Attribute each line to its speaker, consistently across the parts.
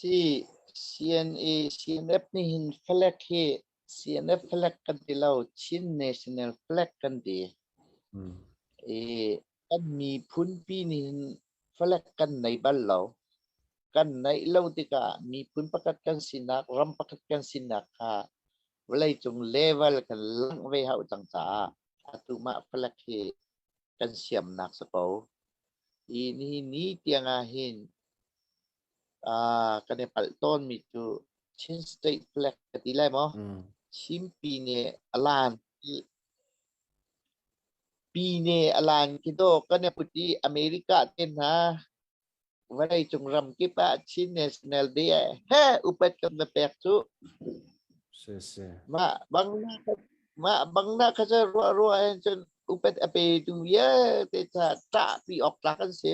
Speaker 1: Si CNA CNF nih hin flag hi CNF flag kan ti lo, Chin National Flag kan ti. I kan miphunpi nih hin flag kan nei bal lo. Kan neih lo tikah miphun pakhat kan sinak, ram pakhat kan sinak kha vawleicung level kan langh ve hau cang caah atu mah flag hi kan siamnak si ko. Hi nihin ni tiang ah hin kan i palh tawnmi cu Chin State flag ka ti lai maw? Chin Pine alan Pine alan khi dawh kan i put i America te hna vawleicung ram kip ah Chin National Day ah he upat kan va pek cu.
Speaker 2: Si si.
Speaker 1: Mah bang mah bang na kha cu ruah ruah hin cun upat a petu vialte ca ṭahpi awk tlak an si.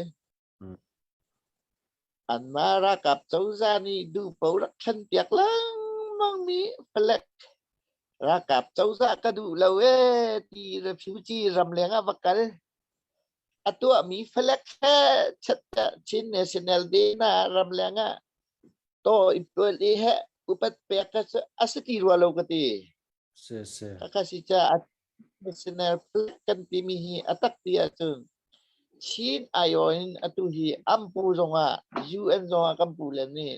Speaker 1: Anmah ralkap cozah nih duhpo rak thlenpiak lengmang mi flag ralkap cozah ka duh lo ee ti refugee ramleng ah va kal. A tuahmi flag he Chin National Day na ramleng ah taw i tual i he upat pek kha cu a si ti rua lo ka ti.
Speaker 2: Si si.
Speaker 1: Khakha si caah national flag kan timi hi a tak ti ahcun Chin aiawh in atu hi ampu zongah UN zongah kan pu le nih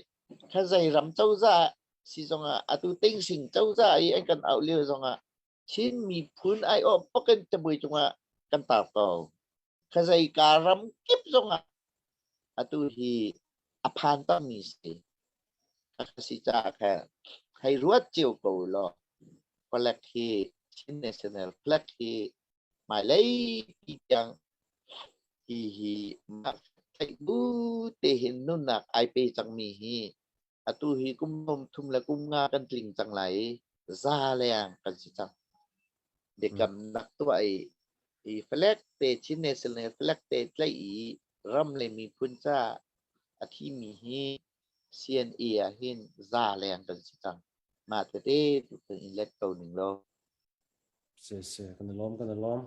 Speaker 1: khazei ram cozah si zongah atu Tingsing cozah i an kan auh lio zongah Chin miphun aiawh pakin cabuai cungah kan tar ko. Khazei ka ram kip zongah atu hi a phan tangmi si. Khakha si caah khan hei ruat cio ko law flag hi Chin National Flag hi hmailei ti tiang hi hi mah theih bu te hin nunnak ai pe cangmi hi atu hi kum thum le kum nga kan tling cang lai i za leng kan si cang. Biakamnak tuah i i flag te Chin National flag te tlaih i ram le miphun ca a thimi hi CNA ah hin za leng kan si cang. Mah tete tu kan in let ko ning law.
Speaker 2: Si si kan i lawm kan i lawm.